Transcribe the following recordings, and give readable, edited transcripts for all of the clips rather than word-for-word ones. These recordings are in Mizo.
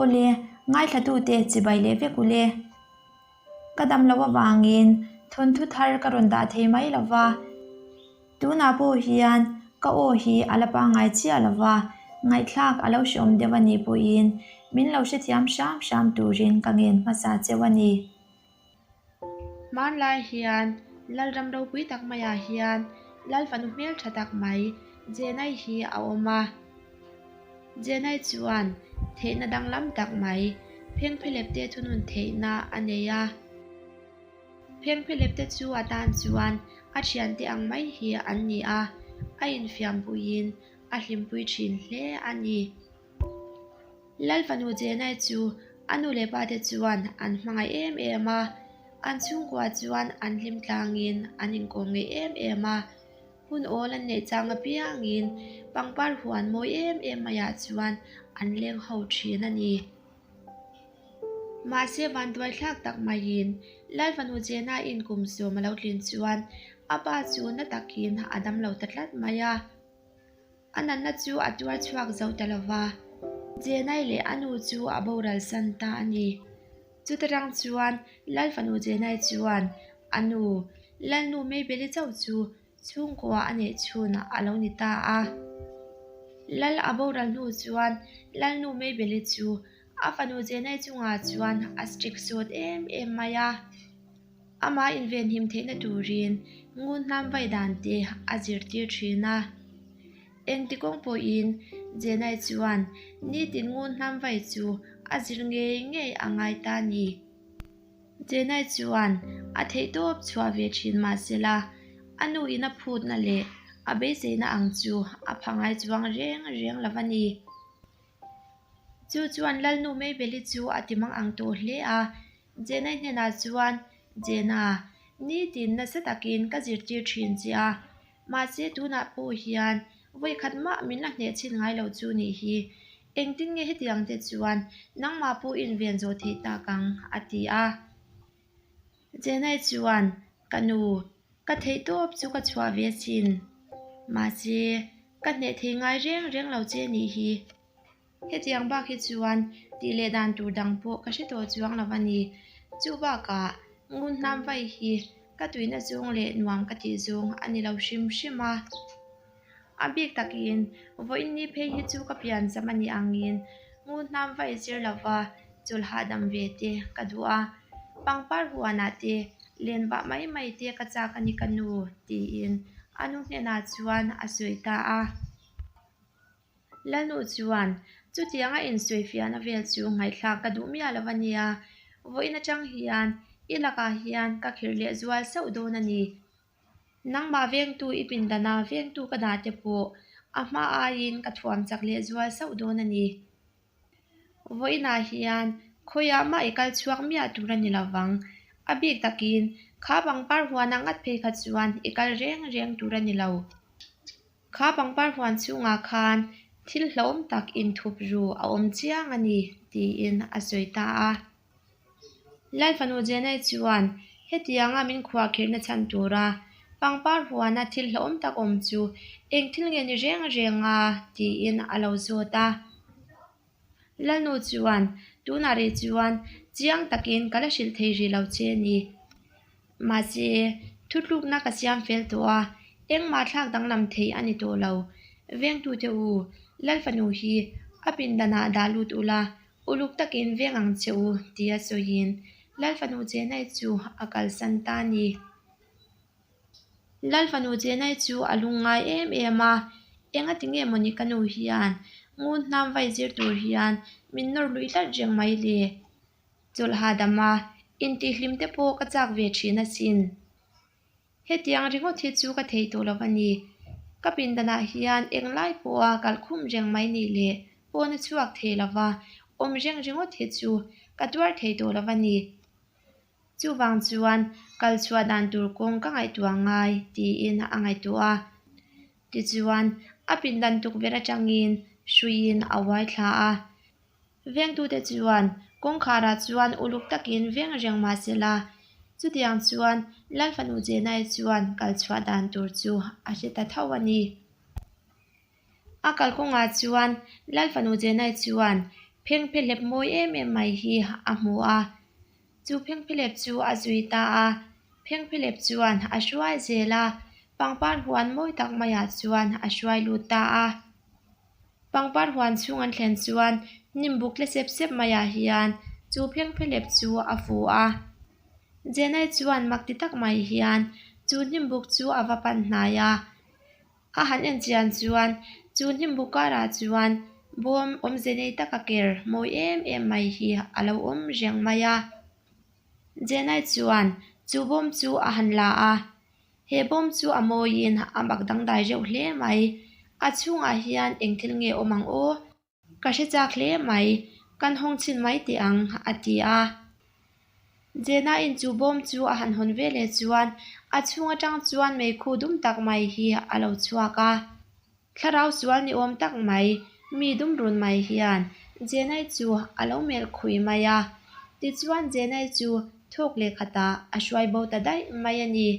Aw le, ngaithlatute chibai leh vek u le. Ka dam loh avangin thawnthu thar ka rawn dah thei mai lo va, tunah pawh hian ka aw hi a la pangngai chiah lo va, ngaihthlak a lo hreawm deuh a nih pawhin min lo hrethiam hram hram turin ka ngen hmasa cheu a ni. Hmanlai hian Lalram ropui tak maiah hian Lal fanu hmel tha tak mai Jenai hi a awm a. Jenai chuan theihna danglam tak mai phengphelepte thunun theihna a nei a. Phengphelepte chu a tan chuan a thiante ang mai hi an ni a, a infiampuiin a hlimpui thin hle a ni. Lal fanu Jenai chu a nu leh pate chuan an hmangaih em em a, an chhungkua chuan an hlim tlangin an inkawm ngei em em a. Hun awl an neih chang apiangin pangpar huan mawi em em maiah chuan an leng ho thin a ni. Mahse vanduai thlak tak maiin Lal fanu Jenai inkum sawm a lo tlin chuan a pa chu na takin a damlo ta tlat mai a. A natna chu a tuar chhuak zo ta lo va, Jenai leh a nu chu a boral san ta a ni. Chuta rang chuan Lal fanu Jenai chuan a nu, Lalnu Maybelli chauh chu chhungkua a neih chhun a lo ni ta a. Lal a boral hnu chuan Lalnu Maybelli chu a fanu Jenai chungah chuan a strict sawt em em mai a. Amah invenhim theihna turin ngun hnam vai dan te a zirtir thin a. Engti kawng pawhin Jenai chuan nitin ngun hnam vai chu a zir ngei ngei a ngai ta ni. Jenai chuan a theihtawp chhuah ve thin mahsela a nu in a phutna leh a beiseina ang chu a pha ngai chuang reng reng lo a ni. Chu chuan Lalnu Maybelli chu a ti mang ang tawh hle a, Jenai hnenah chuan, Jena, nitin nasa takin ka zirtir thin che a, mahse tunah pawh hian vawikhat mah min la hneh chhin ngai lo chu nih hi. Engtin nge hetiang te chuan nangmah pawh inven zawh theih tak ang? a ti a. Jenai chuan, Ka nu, ka theihtawp chu ka chhuah ve asin. Mahse, ka hneh thei ngai reng reng lo che nih hi. Hetiang bak hi chuan tih leh dan tur dang pawh ka hre tawh chuang lo a ni. Chu bakah ngun hnam vai hi ka tuina zawng leh nuam ka tih zawng a ni lo hrim hrim a. A bik takin vawiin ni phei hi chu ka pian zam a nih angin ngun hnam vai zir lova chawlh hahdam ve te ka duh a. Pangpar huanah te len vah mai mai te ka chak a ni ka nu tiin a nu hnenah chuan a sawi ta a. Lalnu chuan, Chutianga insawifiahna vel chu ngaihthlak ka duh miah lo a nia, vawiin atang hian i lakah hian ka khirh leh zual sauh dawn a ni. Nangmah vengtu i pindana vengtu ka dah te pawh a hma aiin ka thuam chak leh zual sauh dawn a ni. Vawiinah hian khawiah mah i kal chhuak miah tur a ni lo vang. A bik takin kha pangpar huanah ngat phei kha chuan i kal reng reng tur a ni lo. Kha pangpar huan chhungah khan thil hlauhawm tak inthup ru a awm chiang a ni, tiin a sawi ta a. Lal fanu Jenai chuan hetianga min khuahkhirhna chhan tura pangpar huana thil hlauhawm tak awm chu eng thil nge ni reng reng a, tiin a lo zawt a. Lalnu chuan, Tunah rih chuan chiang takin ka la hrilh thei rih lo che a ni. Mahse, thutlukna ka siam fel tawh a, engmah thlak danglam thei a ni tawh lo. Vengtute u, Lal fanu hi a pindanah dah lut ula, uluk takin veng ang che u, tia sawiin Lal fanu Chenai chu a kalsan ta a ni. Lal fanu Chenai chu a lung ngai em em a, engati nge mawni ka nu hian ngun hnam vai zir tur hian min nawr lui tlat reng mai le? Chawlh hahdam a, intihhlim te pawh ka chak ve thin asin. Hetiang ringawt hi chu ka thei tawh lo a ni. Ka pindanah hian englai pawha kalkhum reng mai nih leh pawn a chhuak thei lo va, awm reng ringawt hi chu ka tuar thei tawh lo a ni. Chuvang chuan kal chhuah dan tur kawng ka ngaihtuah ngai tiin a ngaihtuah a. Tichuan, a pindan tukverh atangin hruiin a uai thla a. Vengtute chuan kawngkharah chuan uluk takin veng reng mah se la, chutiang chuan Lal fanu Jenai chuan kal chhuah dan tur chu a hre ta tho a ni. A kalkawngah chuan Lal fanu Jenai chuan. Phengphehlep mawi em em mai hi a hmu a, chu phengphehlep chu a zui ta a. Phengphehlep chuan a hruai zel a, pangpar huan mawi tak maiah chuan a hruai lut ta a. Pangpar huan chhung an thlen chuan hnim buk tle sep sep maiah hian chu phengphehlep chu a fu a. Jenai chuan mak ti tak mai hian chu hnim buk chu a va pan hnai a. A han en chian chuan chu hnim buk karah chuan bawm awmze nei taka ker mawi em em mai hi a lo awm reng mai a. Jenai chuan chu bawm chu a han la a. He bawm chu a mawiin a mak dangdai reuh hle mai. A chhungah hian eng thil nge awm ang aw? Ka hre chak hle mai, kan hawng chhin mai teh ang, a ti a. Jenna-in chu bawm chu a han hawn ve leh chuan a chhung atang chuan meikhu dum tak mai hi a lo chhuak a. Thlarau sual ni awm tak mai, mi dum run mai hian Jenna-i chu a lo melh khui mai a. Tichuan Jenna-i chu thawk leh khatah a hruai bo ta daih mai a ni.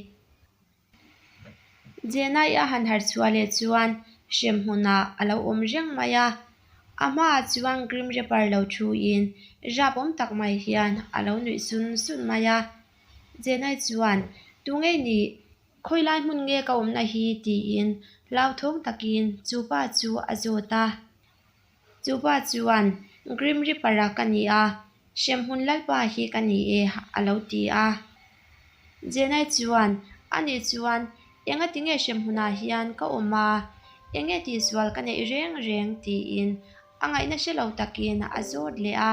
Jenai a han harh chhuah leh chuan hrem hmunah a lo awm reng mai a, a hmaah chuan Grim Reaper lo thuin rap awm tak mai hian a lo nuih sun sun mai a. Jenai chuan, Tu nge nih? Khawi lai hmun nge ka awmna hi? tiin hlauthawng takin chu pa chu a zawt a. Chu pa chuan, Grim Reaper-a ka ni a, Hremhmun Lalpa hi ka ni e, a lo ti a. Jenai chuan, Ani chuan, Enga tinge hremhmunah hian ka awm a, enge tihsual ka neih reng reng? tiin a ngaihna hre lo takin a zawt leh a.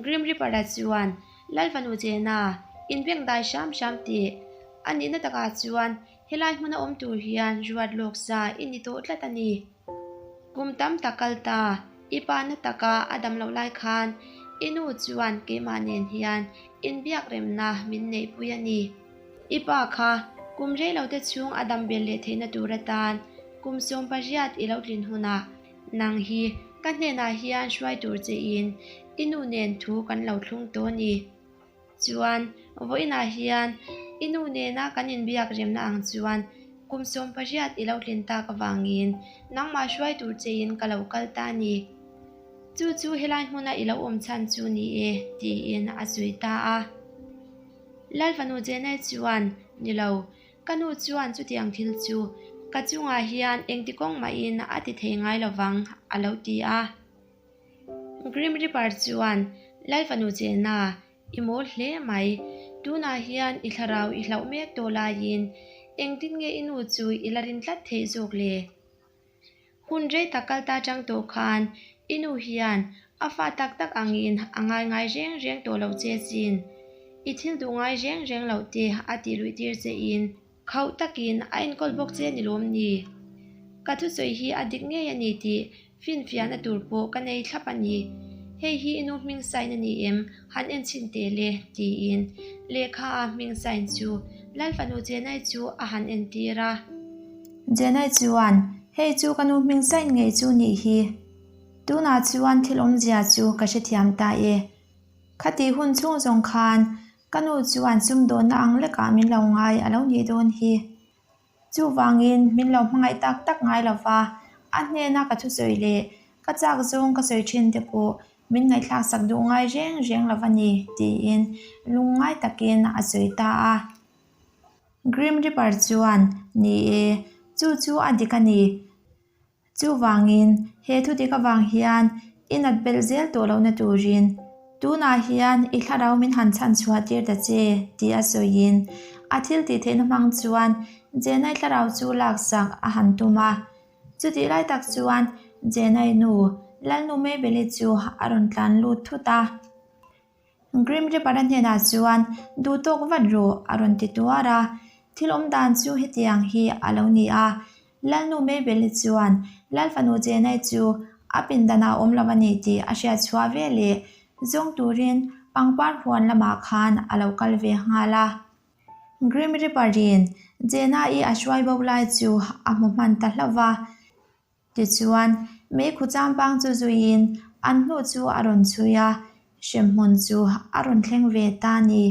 Grim Reaper-a chuan, Lalfanu Jena, inbeng dai hram hram tih. A nihna takah chuan helai hmuna awm tur hian ruat lawk sa i ni tawh tlat a ni. Kum tam tak kal ta, i pa na taka a dam loh lai khan i nu chuan keimah nen hian inbiak remna min neihpui a ni. I pa kha kum reilote chhung a dam bel leh theihna tur atan kum 18 i lo tlin hunah Nang hi ka hnenah hian hruai tur che in i nu nen thu kan lo thlung tawh a ni. Chuan vawiinah hian i nu nena kan inbiak remna ang chuan kum 18 i lo tlin tak avangin nangmah hruai tur che in ka lo kal ta a ni. Chu chu helai hmuna i lo awm chhan chu ni e tiin a sawi ta a. Lalfanu Jenai chuan, Ni lo, Ka nu chuan chutiang thil chu ka chungah hian engti kawng mahin a ti thei ngai lo vang, a lo ti a. Grim Reaper chuan, Lal fanu Jenna, i mawl hle mai. Tunah hian i thlarau i hlauh mek tawh laiin engtin nge i nu chu i la rin tlat theih zawk le? Hun rei tak kal ta chang tawh khan i nu hian a fa tak tak angin a ngai ngai reng reng tawh lo che sin. I thil duh ngai reng reng loh te a tih luih tir che in khauh takin a enkawl bawk che ni lawm ni? Ka thusawi hi a dik ngei a ni tih finfiahna tur pawh ka nei thlap a ni. Hei hi i nu hming sign a ni em? Han en chhin teh le tiin lehkha a hming sign chu Lalfanu Chenai chu a han entir a. Jenai chuan, Hei chu ka nu hming sain ngei chu nih hi. Tunah chuan thil awmzia chu ka hrethiam ta e. Khatih hun chhung zawng khan ka nu chuan sumdawnna ang lekah min lo ngai a lo nih dawn hi. Chuvangin min lo hmangaih tak tak ngai lo va, a hnena ka thusawi leh ka chak zawng ka sawi thin te pawh min ngaihthlak sak duh ngai reng reng lo a ni, tiin lungngai takin a sawi ta a. Grim Reaper chuan, Ni e, chu chu a dik a ni. Chuvangin, he thu dik avang hian i nat belh zel tawh lohna turin tunah hian i thlarau min han chhan chhuah tir ta che, tih a sawiin a thil tih theihna hmang chuan Jenai thlarau chu laksak a han tum a. Chutih lai tak chuan Jenai nu, Lalnu Maybelli chu a rawn tlan lut thut a. Grim Reaper-a hnenah chuan, Duh tawk vat rawh, a rawn ti tuar a. Thil awm dan chu hetiang hi a lo ni a. Lalnu Maybelli chuan Lal fanu Jenai chu a pindanah a awm lo a ni tih a hriat chhuah ve leh zawng turin pangpar huan lamah khan a lo kal ve nghal a. Grim Reaper-in Jenai a hruai bo lai chu a hmu hman ta hlauh va. Tichuan, meikhu changpang chu zuiin an hnu chu a rawn chhui a, hremhmun chu a rawn thleng ve ta a ni.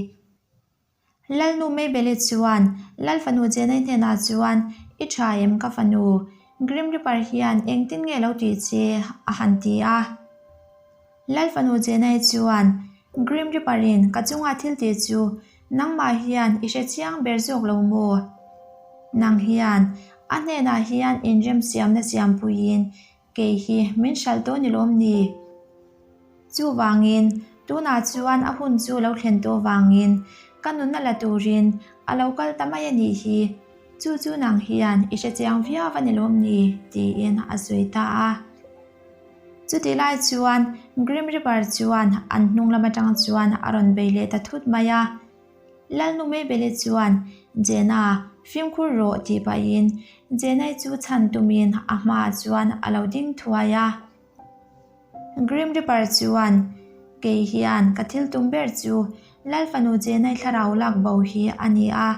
Lalnu Maybelle chuan Lal fanu Jenai hnenah chuan, I tha em ka fanu? Grim Reaper hian engtin nge lo tih che? a han ti a. Lalfanu Jenai chuan, Grim Reaper-in ka chunga thil tih chu nangmah hian i hre chiang ber zawk lo maw? Nang hian a hnenah hian inremsiamna siampuiin Kei hi min hralh tawh ni lawm ni? Chuvangin, tunah chuan a hun chu lo thlen tawh vangin ka nunna la turin a lo kal ta mai a nih hi. Chu chu nang hian i hre chiang viau a ni lawm ni? tiin a sawi ta a. Chutih lai chuan Grim Reaper chuan an hnung lam atang chuan a rawn bei leh ta thut mai a. Lalnu Maybelle chuan Jenna, fimkhur rawh tih pahin Jenna-i chu chhan tumin a hmaah chuan a lo ding thuai a. Grim Reaper chuan, Kei hian ka thil tum ber chu Lal fanu Jenna-i thlarau lak bo hi a ni a.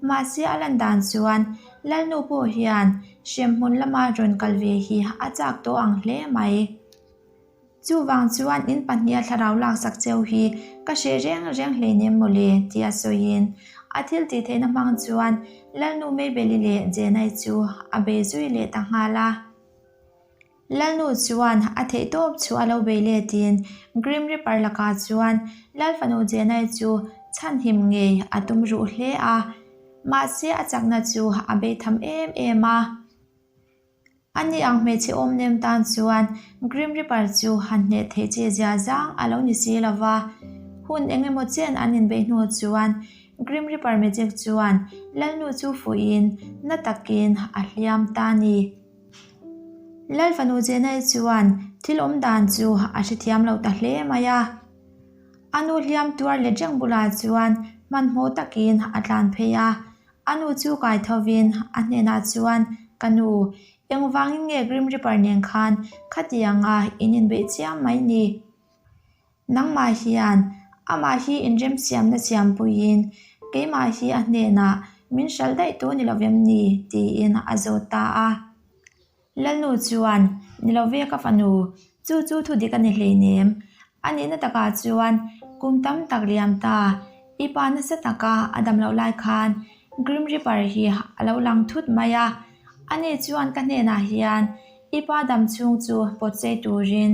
Mahse a lan dan chuan Lalnu pawh hian hremhmun lama rawn kal ve hi a chak tawh ang hle mai. Chuvang chuan in pahniha thlarau laksak cheu hi ka hreh reng reng hleinem mawle tia sawiin a thil tih theihna hmang chuan Lalnu Maybelli leh Jenai chu a bei zui leh ta nghal a. Lalnu chuan a theih tawp chu a lo bei letin Grim Reaper lakah chuan Lalfanu Jenai chu chhanhim ngei a tum ruh hle a, mahse a chakna chu a bei tham em em a. A ni ang hmeichhe awm nem tan chuan Grim Reaper chu han hneh theih che zia zang a lo ni si lo va. Hun eng emaw chen an inbeih hnu chuan Grim Reaper magic chuan Lalnu chu fuihin na takin a hliam ta a ni. Lalfanu Jenai chuan thil awm dan chu a hrethiam lo ta hle mai a. A nu hliam tuar let reng bulah chuan hmanhmawh takin a tlan phei a. A nu chu kai thovin a hnenah chuan, Ka nu, engvangin nge Grim Reaper nen khan khatianga in inbeih chiam mai ni? Nangmah hian amah hi inremsiamna siampuiin keimah hi a hnenah min hralh daih tawh ni lovem ni? tiin a zawt ta a. Lalnu chuan, Ni lo ve ka fanu, chu chu thu dik a ni hleinem. A nihna takah chuan kum tam tak liam ta, i pa nasa taka a dam loh lai khan Grim Reaper hi a lo lang thut mai a. Ani chuan ka hnenah hian i pa dam chhung chu pawtchei turin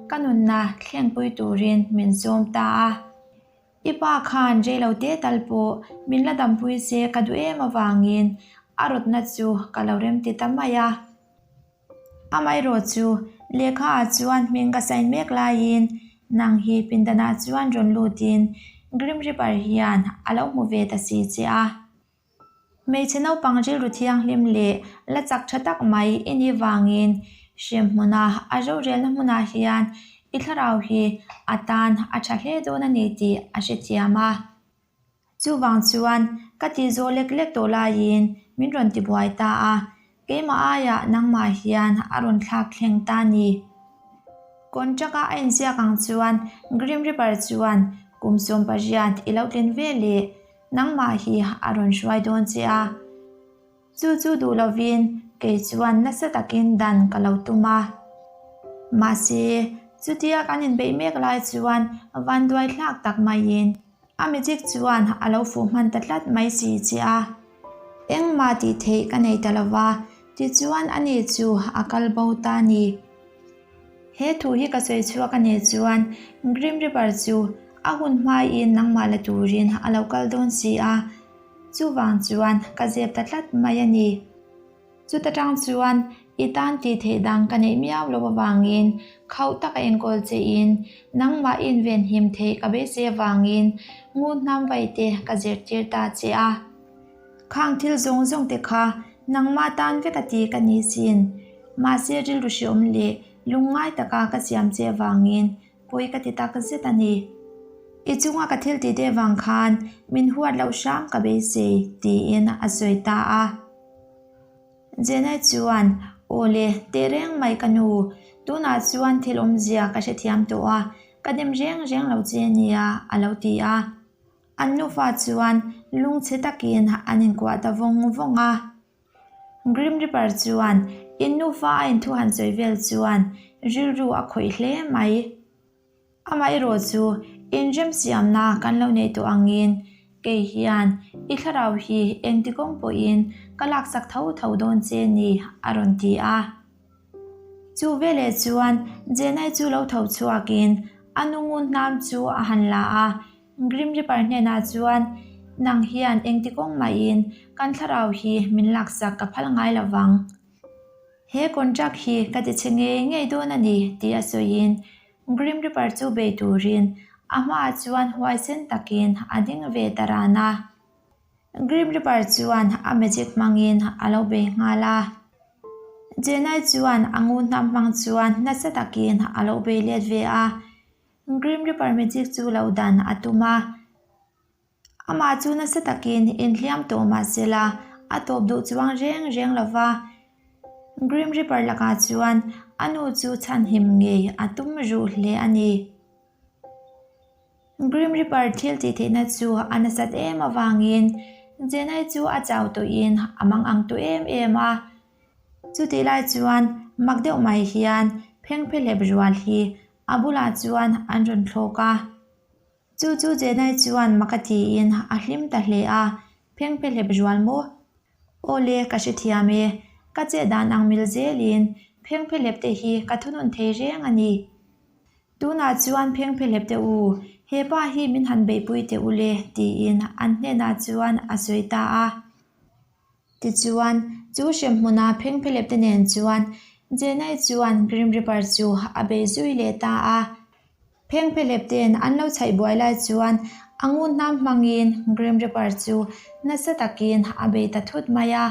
ka nunna thlengpui turin min sawm ta a. I pa khan rei lo te tal pawh min la dampui se ka duh em avangin a rawtna chu ka lo rem ti ta mai a. Amaherawh chu lehkha ah chuan hming ka sign mek laiin nang hi pindanah chuan rawn lutin Grim Reaper hian a lo hmu ve ta si che a. Hmeichhe naupang rilru thianghlim leh la chak tha tak mai i nih vangin hremhmuna a rorelna hmunah hian i thlarau hi a tan a tha hle dawn a ni tih a hrethiam a. Chuvang chuan ka tih zawh lek lek tawh laiin min rawn tibuai ta a, keimah aiah nangmah hian a rawn thlak thleng ta a ni. Contract a a inziak ang chuan Grim Reaper chuan kum 18 i lo tlin ve leh Nangmah hi a rawn hruai dawn che a, chu chu duh lovin kei chuan nasa takin dan ka lo tum a. Mahse, chutia kan inbeih mek lai chuan vanduai thlak tak maiin a magic chuan a lo fuh hman ta tlat mai si che a. Engmah tih theih ka nei ta lova, tichuan ani chu a kal bo ta a ni. He thu hi ka sawi chhuak a nih chuan Grim Reaper chu a hun hmaiin nangmah la turin a lo kal dawn si a, chuvang chuan ka zep ta tlat mai a ni. Chuta tang chuan i tan tih theih dang ka neih miau loh avangin khauh taka enkawl chein nangmah i invenhim theih ka beisei avangin ngun hnam vaite ka zirtir ta che a. Khang thil zawng zawng te kha nangmah tan vek a ti ka ni sin. Mahse rilru hreawm leh lungngai taka ka siam che avangin pawi ka ti tak zet a ni. I chunga ka thil tih te vang khan min huat loh hram ka beisei tiin a sawi ta a. Jenai chuan, Aw le, teh reng mai ka nu, tunah chuan thil awmzia ka hrethiam tawh a, ka dem reng reng lo che nia a lo ti a. An nufa chuan lungchhe takin an inkuah ta vawng vawng a. Grim Reaper chuan in nufa a inthu han sawi vel chuan rilru a khawih hle mai. Amaherawh chu inremsiamna kan lo neih tawh angin kei hian i thlarau hi engti kawng pawhin ka laksak tho tho dawn che ni a rawn ti a. Chu veleh chuan Jenai chu lo tho chhuakin a nu ngun hnam chu a han la a, Grim Reaper hnenah chuan, Nang hian engti kawng mahin kan thlarau hi min laksak ka phal ngai lo vang. He contract hi ka ti chhe ngei ngei dawn a ni, tih a sawiin Grim Reaper chu bei turin a hmaah chuan huaisen takin a ding ve ta ran a. Grim Reaper chuan a magic hmangin a lo bei nghal a. Jenai chuan a ngu hnam hmang chuan nasa takin a lo bei let ve a. Grim Reaper magic chu lo dan a tum a. Amah chu nasa takin inhliam tawh mah sela a tawp duh chuang reng reng lo va. Grim Reaper lakah chuan a nu chu chhanhim ngei a tum ruh hle a ni. Grim Reaper thil tih theihna chu a nasat em avangin Jenai chu a chau tawhin a mang ang tawh em em a. Chutih lai chuan mak deuh mai hian phengphehlep rual hi a bulah chuan an rawn thlawk a. Chu chu Jenai chuan mak a tiin a hlim ta hle a, phengphehlep rual maw? Aw le, ka hrethiam e. Ka chet dan ang mil zelin phengphehlep te hi ka thunun thei reng a ni. Tunah chuan phengphehlep teh u, he pa hi min han beihpui teh u le, tiin an hnenah chuan a sawi ta a. Tichuan, chu hremhmuna phengphehlep te nen chuan Jenai chuan Grim Reaper chu a bei zui leh ta a. Phengphehlep ten an lo chhaih buai lai chuan a ngun hnam hmangin Grim Reaper chu nasa takin a bei ta thut mai a.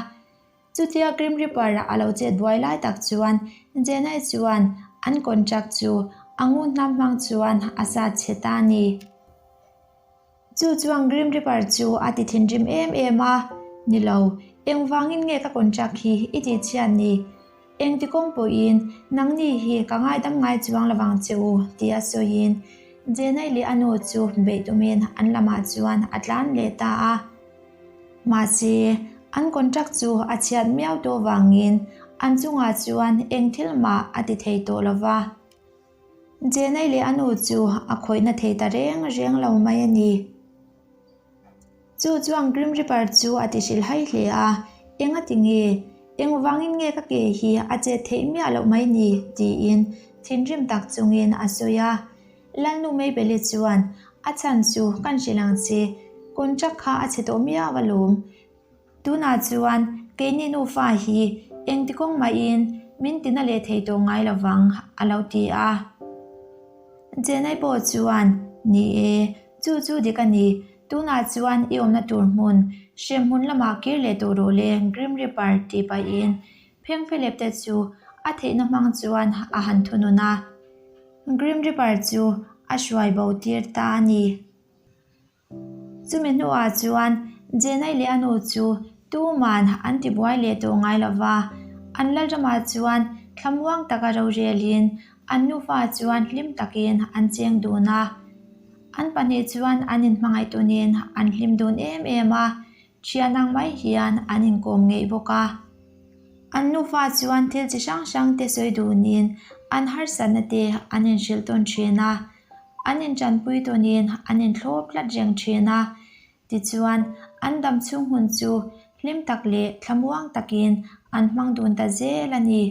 Chutia Grim Reaper a lo chet buai lai tak chuan Jenai chuan an contract chu a ngun hnam hmang chuan a sat chhe ta a ni. Chu chuan Grim Reaper chu a ti thinrim em em a, Ni lo, engvangin nge ka contract hi i tih chhiat ni? Engti kawng pawhin nangni hi ka ngaidam ngai chuang lovang che u, tia sawiin Jenai leh a nu chu beih tumin an lamah chuan a tlan leh ta a. Mahse, an contract chu a chhiat miau tawh vangin an chungah chuan eng thil mah a ti thei tawh lova. Jenai leh a nu chu a khawihna thei ta reng reng lo mai a ni. Chu chuan Grim Reaper chu a ti hrilh hai hle a, Eng a ti nge? Engvangin nge ka ke hi a chet theih miah loh mai ni? tiin thinrim tak chungin a sawi a. Lalnu Maybelli chuan, A chhan chu kan hrilh ang che, contract kha a chhe tawh miau alawm. Tunah chuan keini nufa hi engti kawng mahin min tina leh thei tawh ngai lo vang, a lo ti a. Jenai pawh chuan, Ni e, chu chu dik a ni. Tunah chuan i awmna tur hmun, hremhmun lamah kir leh tawh rawh le, Grim Reaper tih pahin phengphehlep te chu a theihna hmang chuan a han thunun a. Grim Reaper chu a hruai bo tir ta a ni. Chumi hnuah chuan Jenai leh a nu chu tuman an tibuai leh tawh ngai lo va, an lalramah chuan thlamuang taka rorelin an nufa chuan hlim takin an cheng dun a. An pahnih chuan an inhmangaih tunin an hlim dun em em a, thian ang mai hian an inkawm ngeih bawk a. An nufa chuan thil chi hrang hrang te sawi dunin an harsatna te an inhrilh tawn thin a. An inṭanpui tawnin an inthlawp tlat reng ṭhin a, tichuan an dam chhung hun chu hlim tak leh thlamuang takin an hmang dun ta zel a ni.